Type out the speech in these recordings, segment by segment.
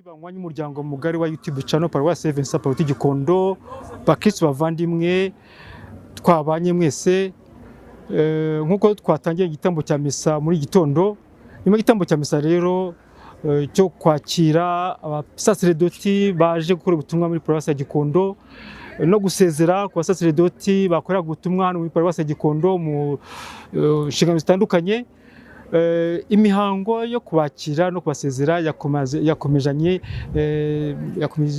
Banywanye umuryango mugari wa YouTube channel Paruwasi Saint Vincent Pallotti Gikondo, bakristo bavandimwe twabanye mwese, nk'uko twatangiye igitambo cya misa muri gitondo. Nyuma y'igitambo cya misa rero cyo kwakira abasaseredoti baje gukora ubutumwa muri Paruwasi ya Gikondo no gusezera ku basaseredoti bakoreraga ubutumwa hano muri Paruwasi ya Gikondo mu nshingano zitandukanye, imihango yo kubakira no kubasezera yakomejanye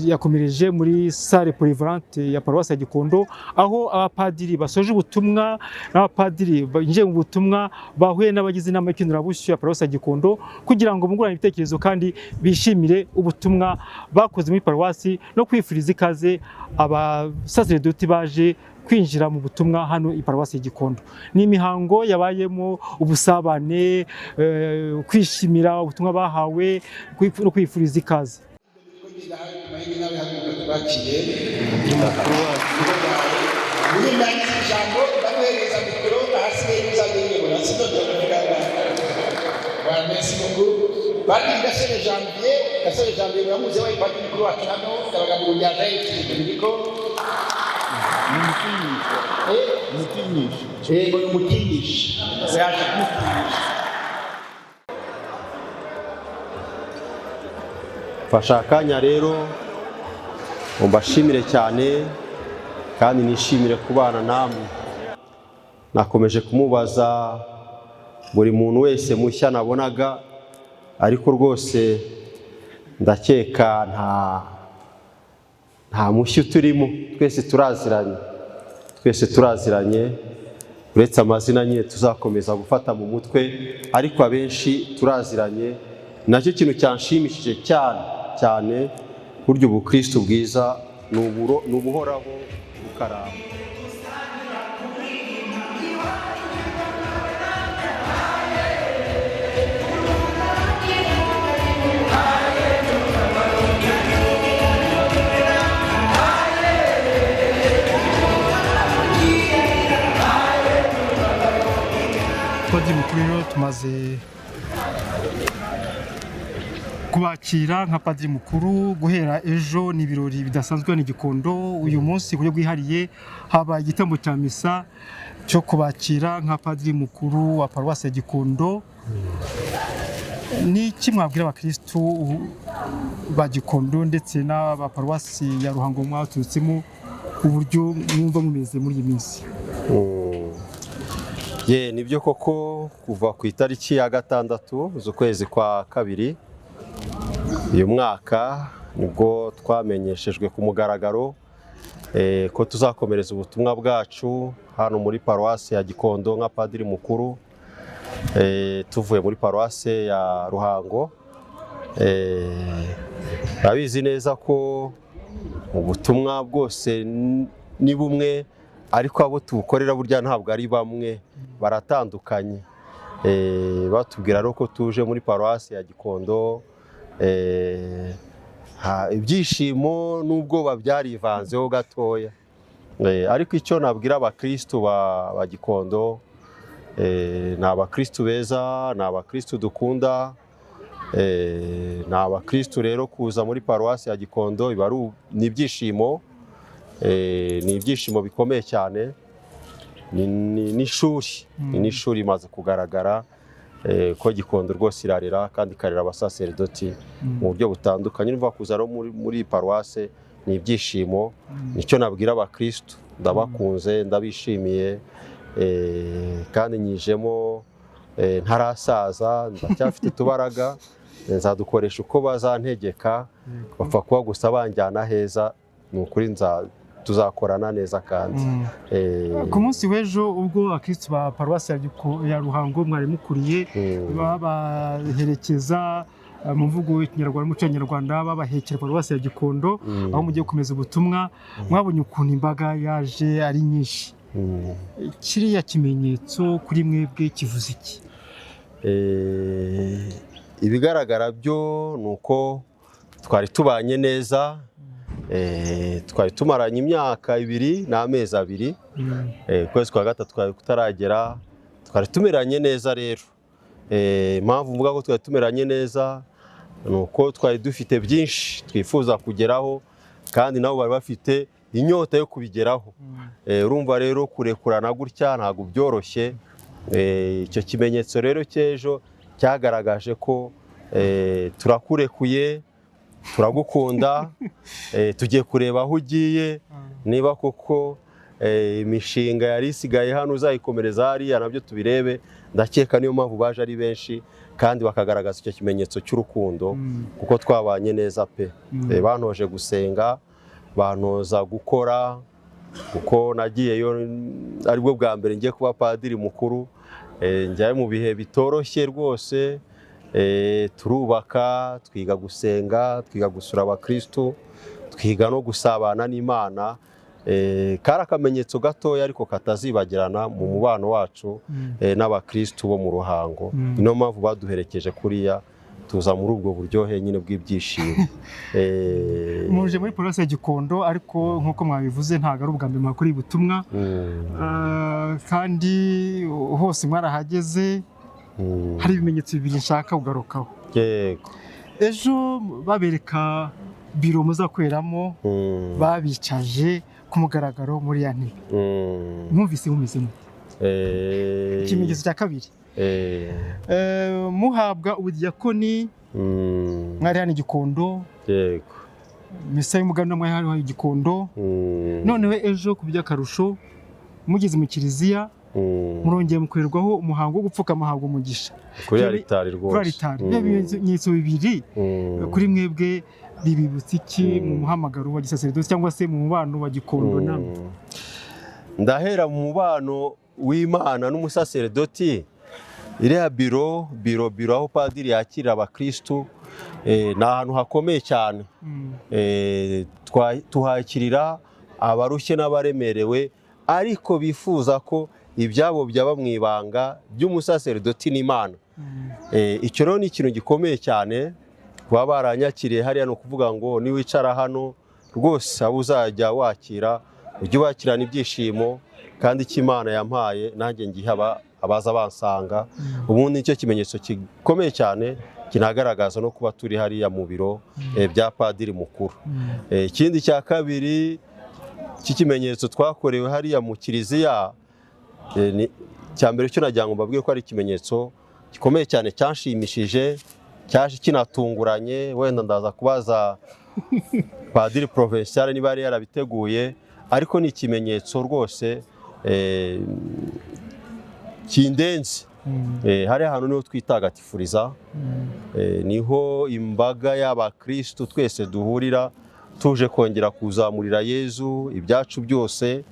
yakomereje muri salle polyvalente ya Paruwasi ya Gikondo, aho abapadiri basoje ubutumwa n'abapadiri binjiye mu butumwa bahuye n'abagize inama y'ikenurabushyo ya Paruwasi ya Gikondo kugira ngo bungurane ibitekerezo kandi bishimire ubutumwa bakoze muri paruwasi no kwifuriza ikaze abasaseredoti baje kwinjira mu butumwa hano i Paruwasi ya Gikondo. Ni imihango yabayemo ubusabane, kwishimira ubutumwa bahawe no kwifuriza ikaze. Nawe haguruka tubakire. Uyu ndangiza ijambo, ndaguhereza mikoro, ahasigaye uzajya uyobora, sinzongera kuvuga. Voilà, merci beaucoup. Padiri Gasore Janvier, Gasore Janvier muramuzi, wabaye padiri mukuru wacu hano, yabaga mu Ruganda Dominiko. Umutinyisha. Yego, ni umutinyisha, yaje kumutinyisha. Mfashe akanya rero ngo mbashimire cyane kandi nishimire kubana namwe. Nakomeje kumubaza buri muntu wese mushya nabonaga, ariko rwose ndakeka nta mushya uturimo, twese turaziranye, twese turaziranye, uretse amazina nyine tuzakomeza gufata mu mutwe, ariko abenshi turaziranye. Nacyo kintu cyanshimishije cyane cyane. Burya ubukristo bwiza ni ubuhoraho bukaramba. Padiri mukuru, rero tumaze kubakira nka padiri mukuru. Guhera ejo ni ibirori bidasanzwe hano i Gikondo. Uyu munsi ku buryo bwihariye habaye igitambo cya misa cyo kubakira nka padiri mukuru wa Paruwasi ya Gikondo. Ni iki mwabwira abakirisitu ba Gikondo ndetse n'aba paruwasi ya Ruhango mwaturutsemo, uburyo mwumva mumeze muri iyi minsi? Ye, nibyo koko, kuva ku itariki ya 6 z'ukwezi kwa kabiri uyu mwaka nibwo twamenyeshejwe ku mugaragaro ko tuzakomereza ubutumwa bwacu hano muri Paruwasi ya Gikondo nka padiri mukuru, tuvuye muri Paruwasi ya Ruhango. Urabizi neza ko ubutumwa bwose ni bumwe, ariko abo tubukorera burya ntabwo ari bamwe, baratandukanye. Batubwira rero ko tuje muri Paruwasi ya Gikondo, ibyishimo n'ubwoba byarivanzeho gatoya. Ariko icyo nabwira abakristu ba Gikondo, ni abakristu beza, ni abakristu dukunda, ni abakristu rero kuza muri Paruwasi ya Gikondo biba ari ni ibyishimo, ni ibyishimo bikomeye cyane, ni n'ishuri, ni n'ishuri imaze kugaragara ko Gikondo rwose irarera kandi ikarera abasaseridoti mu buryo butandukanye. Niba kuza rero muri paruwase ni ibyishimo. Nicyo nabwira abakristu: ndabakunze, ndabishimiye, kandi nyijemo ntarasaza, ndacyafite utubaraga, nzadukoresha uko bazantegeka, bapfa kuba gusa banjyana heza. Ni ukuri tuzakorana neza kandi Ku munsi w'ejo ubwo abakristu ba Paruwasi ya Ruhango mwari mukuriye babaherekeza, mu mvugo y'ikinyarwanda n'umuco nyarwanda, babahekera Paruwasi ya Gikondo aho mugiye gukomeza ubutumwa, mwabonye ukuntu imbaga yaje ari nyinshi. Kiriya kimenyetso kuri mwebwe kivuze iki? Ibigaragara byo ni uko twari tubanye neza, twari tumaranye imyaka 2 n'amezi 2. Ukwezi kwa gatatu twari kutaragera, twari tumeranye neza rero. Impamvu mvuga ko twari tumeranye neza, Ni uko twari dufite byinshi twifuza kugeraho, kandi nabo bari bafite inyota yo kubigeraho. Urumva rero kurekurana gutya ntabwo byoroshye. Icyo kimenyetso rero cy'ejo cyagaragaje ko turakurekuye, turagukunda, tugiye kureba aho ugiye, niba koko imishinga yari isigaye hano uzayikomereza hariya, nabyo tubirebe. Ndakeka niyo mpamvu baje ari benshi kandi bakagaragaza icyo kimenyetso cy'urukundo, kuko twabanye neza pe. Bantoje gusenga, bantoza gukora, kuko nagiyeyo aribwo bwa mbere ngiye kuba padiri mukuru. Njyayo mu bihe bitoroshye rwose. Turubaka, twiga gusenga, twiga gusura abakristu, twiga no gusabana n'Imana. Kari akamenyetso gatoya ariko katazibagirana mu mubano wacu n'abakristu bo mu Ruhango. Niyo mpamvu baduherekeje kuriya, tuza muri ubwo buryohe nyine bw'ibyishimo. Muje muri paruwasi ya Gikondo, ariko nk'uko mwabivuze ntabwo ari ubwa mbere mwakora ubutumwa. Kandi hose mwarahageze. Hari ibimenyetso bibiri nshaka kugarukaho. Yego. Ejo babereka biro muzakoreramo, babicaje ku mugaragaro muri ya ntebe. Mwumvise mumeze mute? Ikimenyetso cya kabiri, muhabwa ubudiyakoni, mwari hano i Gikondo. Misa y'umuganura mwari hano i Gikondo. Noneho ejo ku by'akarusho mugeze mu kiliziya, murongeye mukorerwaho umuhango wo gupfukama muhabwa umugisha kuri aritari rwose. Kuri aritari. Ibyo bimenyetso bibiri kuri mwebwe bibibutsa iki mu muhamagaro wa gisaseridoti cyangwa se mu mubano wa Gikondo namwe? Ndahera mu mubano w'Imana n'umusaseredoti. Iriya biro aho padiri yakirira abakristu, ni ahantu hakomeye cyane. Tuhakirira abarushye n'abaremerewe, ariko bifuza ko ibyabo byaba mu ibanga by'umusaseredoti n'Imana. Icyo rero ni ikintu gikomeye cyane. Kuba baranyakiriye hariya ni ukuvuga ngo niwicara hano rwose, abo uzajya wakira ujye ubakirana ibyishimo, kandi icyo Imana yampaye nanjye ngihe abaza bansanga. Ubundi nicyo kimenyetso gikomeye cyane kinagaragaza no kuba turi hariya mu biro bya padiri mukuru. Ikindi cya kabiri cy'ikimenyetso twakorewe hariya mu kiliziya, cya mbere cyo nagira ngo mbabwire ko ari ikimenyetso gikomeye cyane cyanshimishije, cyaje kinatunguranye. Wenda ndaza kubaza padiri provincial niba yari yarabiteguye, ariko ni ikimenyetso rwose kindenze. Hari ahantu niho twitagatifuriza, niho imbaga y'abakristu twese duhurira tuje kongera kuzamurira Yezu ibyacu byose.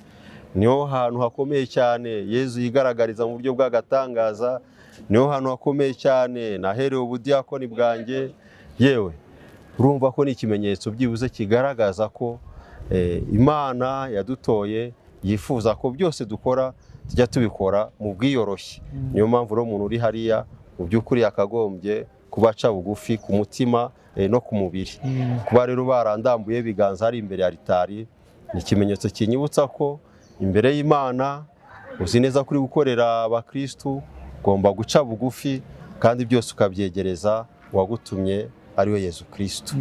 Niho hantu hakomeye cyane Yezu yigaragariza mu buryo bw'agatangaza. Niho hantu hakomeye cyane naherewe ubudiyakoni bwanjye. Yewe, urumva ko ni ikimenyetso byibuze kigaragaza ko Imana yadutoye, yifuza ko byose dukora tujya tubikora mu bwiyoroshye. Niyo mpamvu rero umuntu uri hariya mu by'ukuri yakagombye kuba aca bugufi ku mutima no ku mubiri. Kuba rero barandambuye ibiganza hari imbere ya alitari ni ikimenyetso kinyibutsa ko imbere y'Imana uzi neza ko uri gukorera abakristu, ugomba guca bugufi kandi byose ukabyegereza uwagutumye ari we Yezu Kristu.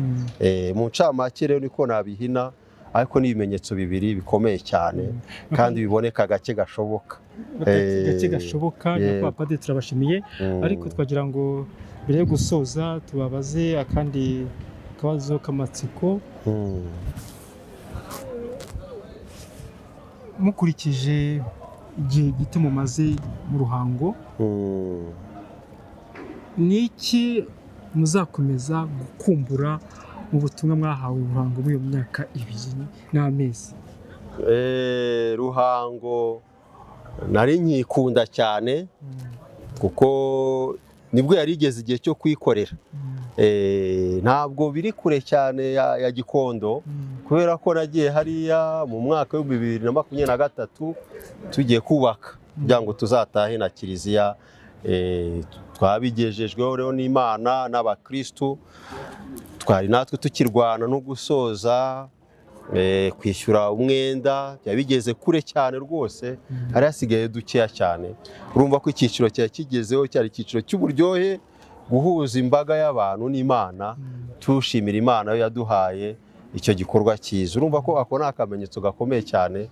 Mu ncamake rero niko nabihina, ariko ni ibimenyetso bibiri bikomeye cyane kandi biboneka gake gashoboka. Gake gashoboka. Nyakubahwa padiri, turabashimiye, ariko twagira ngo mbere yo gusoza tubabaze akandi kabazo k'amatsiko. Mukurikije igihe gito mumaze mu Ruhango, ni iki muzakomeza gukumbura mu butumwa mwahawe mu Ruhango muri iyo myaka 2 n'amezi? Ruhango nari nkikunda cyane, kuko nibwo yari igeze igihe cyo kwikorera. Ntabwo biri kure cyane ya Gikondo, kubera ko nagiye hariya mu mwaka wa 2023 tugiye kubaka kugira ngo tuzatahe na kiliziya. Twabigejejweho rero n'Imana n'abakristu. Twari natwe tukirwana no gusoza kwishyura umwenda, byari bigeze kure cyane rwose, hari hasigaye dukeya cyane. Urumva ko icyiciro cyari kigezeho cyari icyiciro cy'uburyohe Guhuza imbaga y'abantu n'Imana, tushimira Imana yo yaduhaye icyo gikorwa cyiza. Urumva ko ako ni akamenyetso gakomeye cyane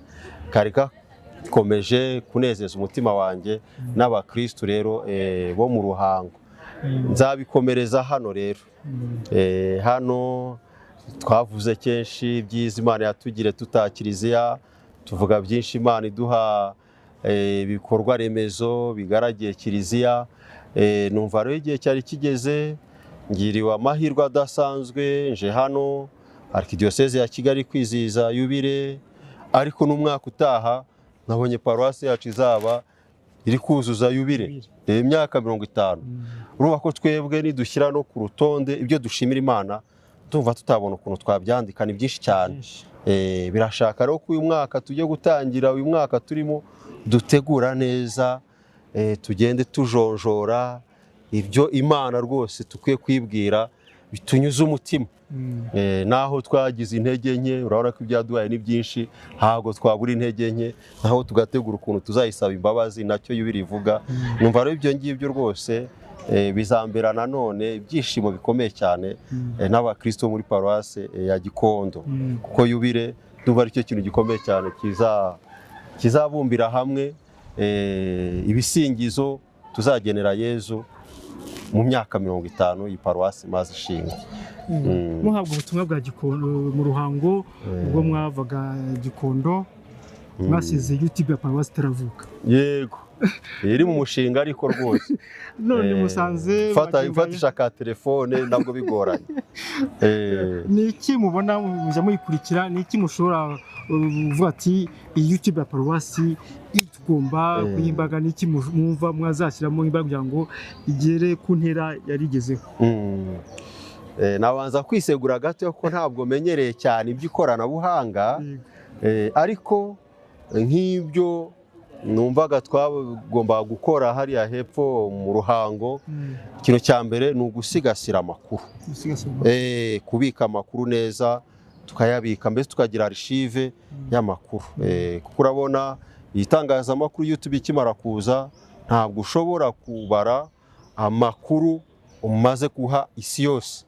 kari gakomeje kunezeza umutima wanjye n'abakristu rero bo mu Ruhango. Nzabikomereza hano rero. Hano twavuze kenshi ibyiza Imana yatugire tuta kiliziya, tuvuga byinshi Imana iduha, ibikorwa remezo bigaragiye kiliziya. Numva rero igihe cyari kigeze, ngiriwe amahirwe adasanzwe, nje hano Arikidiyoseze ya Kigali kwizihiza yubile, ariko n'umwaka utaha nabonye paruwasi yacu izaba iri kuzuza yubile, imyaka 50. Urumva ko twebwe nidushyira no ku rutonde ibyo dushimira Imana, tumva tutabona ukuntu twabyandika, ni byinshi cyane. Birashaka rero ko uyu mwaka tujye gutangira, uyu mwaka turimo dutegura neza, tugende tujonjora ibyo Imana rwose tukwiye kwibwira bitunyuze umutima. Naho twagize intege nke, urabona ko ibyaduhaye ni byinshi, ntabwo twabura intege nke, naho tugategura ukuntu tuzayisaba imbabazi, nacyo yubile ivuga. Numva rero ibyo ngibyo rwose bizambera nanone ibyishimo bikomeye cyane n'abakristo bo muri paruwase ya Gikondo, kuko yubile ndumva aricyo kintu gikomeye cyane kizabumbira hamwe ibisingizo tuzagenera Yezu mu myaka 50 iyi paruwasi imaze ishingwa. Muhabwa ubutumwa bwa Gikondo mu Ruhango, ubwo mwavaga Gikondo mwasize YouTube ya paruwasi itaravuka. Yego, iri mu mushinga ariko rwose. None musanze Fatisha ka telefone nabwo bigoranye. Ni iki mubona mujya muyikurikira? Ni iki mushobora kuvuga ati iyi YouTube ya paruwasi tugomba kuyimbaga? Ni iki mwumva mwazashyiramo imbaraga kugira ngo igere ku ntera yari igezeho? Nabanza kwisegura gato kuko ntabwo menyereye cyane iby'ikoranabuhanga. Ariko nk'ibyo numvaga twagombaga gukora hariya hepfo mu Ruhango, ikintu cya mbere ni ugusigasira amakuru. Gusigasira. Kubika amakuru neza, tukayabika, mbese tukagira archive y'amakuru. Kuko urabona itangazamakuru YouTube ikimara kuza, ntabwo ushobora kubara amakuru umaze guha isi yose.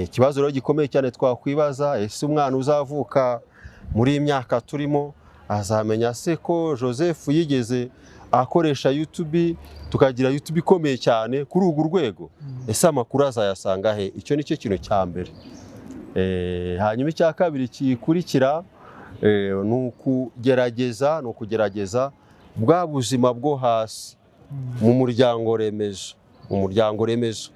Ikibazo rero gikomeye cyane twakwibaza: ese umwana uzavuka muri iyi myaka turimo azamenya se ko Joseph yigeze akoresha YouTube, tukagira YouTube ikomeye cyane kuri urwo rwego? Ese amakuru azayasanga he? Icyo ni cyo kintu cya mbere. Hanyuma icya kabiri kikurikira ni ukugerageza bwa buzima bwo hasi mu muryango remezo,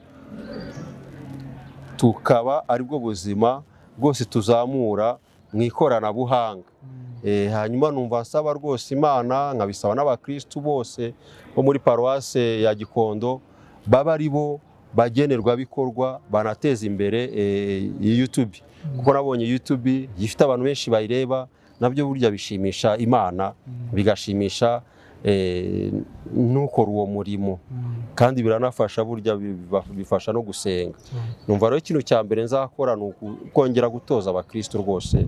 tukaba aribwo buzima bwose tuzamura mu ikoranabuhanga. Hanyuma numva nsaba rwose Imana, nkabisaba n'abakristu bose bo muri paruwase ya Gikondo, baba ari bo bagenerwabikorwa banateza imbere iyi YouTube, kuko nabonye YouTube ifite abantu benshi bayireba, nabyo burya bishimisha Imana, bigashimisha n'ukora uwo murimo, kandi biranafasha, burya bifasha no gusenga. Numva rero ikintu cya mbere nzakora ni ukongera gutoza abakristo rwose.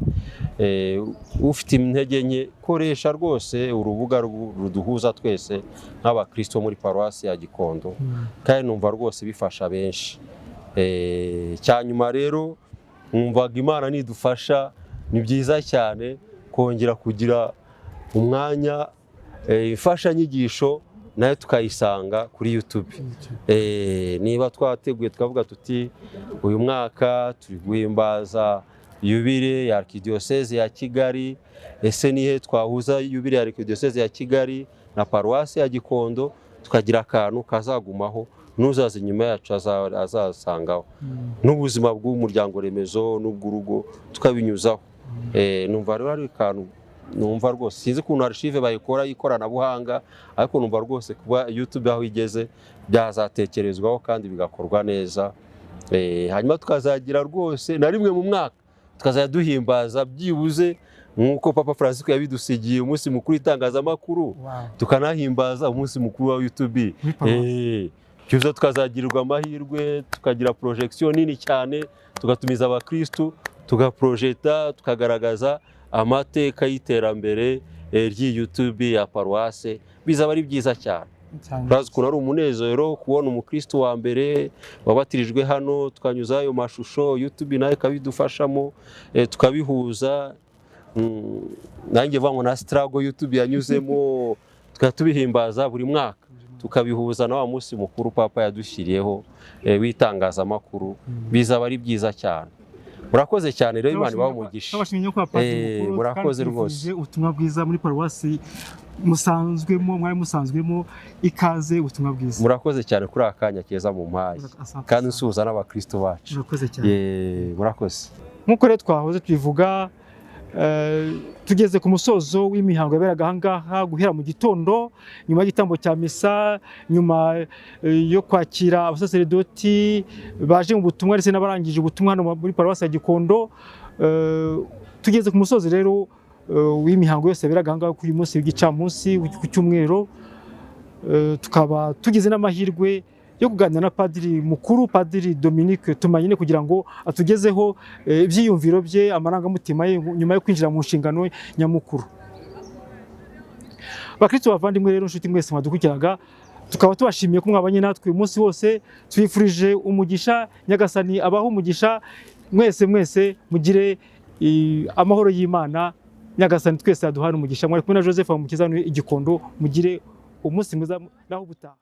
Ufite intege nke, koresha rwose urubuga ruduhuza twese nk'abakristo muri paruwasi ya Gikondo, kandi numva rwose bifasha benshi. Cya nyuma rero, numvaga Imana nidufasha ni byiza cyane kongera kugira umwanya, imfashanyigisho nayo tukayisanga kuri YouTube. Niba twateguye tukavuga tuti uyu mwaka turi guhimbaza yubile ya Archdiocese ya Kigali, ese nihe twahuza yubile ya Archdiocese ya Kigali na paruwasi ya Gikondo, tukagira akantu kazagumaho, n'uzaza inyuma yacu azasangaho, n'ubuzima bw'umuryango remezo n'ubw'urugo tukabinyuzaho. Numva rero ari akantu numva rwose, sinzi ukuntu archive bayikora y'ikoranabuhanga, ariko numva rwose kuba YouTube aho igeze byazatekerezwaho kandi bigakorwa neza. Hanyuma tukazagira rwose na rimwe mu mwaka tukazajya duhimbaza byibuze nk'uko Papa Francisco yabidusigiye umunsi mukuru w'itangazamakuru, tukanahimbaza umunsi mukuru wa YouTube. Muri paruwasi. Byibuze tukazagirirwa amahirwe tukagira projection nini cyane, tugatumiza abakristu, tugaprojeta, tukagaragaza amateka y'iterambere ry'iyi YouTube ya paruwase, bizaba ari byiza cyane. Cyane. Urazi ukuntu ari umunezero kubona umukristo wa mbere wabatirijwe hano, tukanyuza ayo mashusho, YouTube nayo ikabidufashamo, tukabihuza. Nanjye mvuga ngo na struggle YouTube yanyuzemo, tukaba tubihimbaza buri mwaka, tukabihuza na wa munsi mukuru Papa yadushyiriyeho w'itangazamakuru. Bizaba ari byiza cyane. Murakoze cyane rero, Imana ibahe umugisha. Turabashimiye nyakubahwa Padiri mukuru, Murakoze kandi rwose. tubifurije ubutumwa bwiza muri paruwasi musanzwemo, mwari musanzwemo. Ikaze, ubutumwa bwiza. Murakoze cyane kuri aka kanya keza mu mpaye, Asante kandi sana. nsuhuza n'abakristo bacu. Murakoze cyane. Murakoze. Nk'uko rero twahoze tubivuga, tugeze ku musozo w'imihango yaberaga aha ngaha guhera mu gitondo, nyuma y'igitambo cya misa, nyuma yo kwakira abasaseredoti baje mu butumwa ndetse n'abarangije ubutumwa hano muri paruwasi ya Gikondo. Tugeze ku musozo rero w'imihango yose yaberaga aha ngaha kuri uyu munsi w'igicamunsi ku cyumweru. Tukaba tugize n'amahirwe yo kuganira na padiri mukuru, Padiri Dominique Tumanyine, kugira ngo atugezeho ibyiyumviro bye, amarangamutima ye nyuma yo kwinjira mu nshingano nyamukuru. Bakristo bavandimwe rero, inshuti mwese mwadukurikiraga, tukaba tubashimiye ko mwabanye natwe uyu munsi wose. Twifurije umugisha, Nyagasani abahe umugisha mwese mwese, mugire amahoro y'Imana. Nyagasani twese yaduhana umugisha. Mwari kumwe na Joseph Mukiza i Gikondo. Mugire umunsi mwiza, naho ubutaha.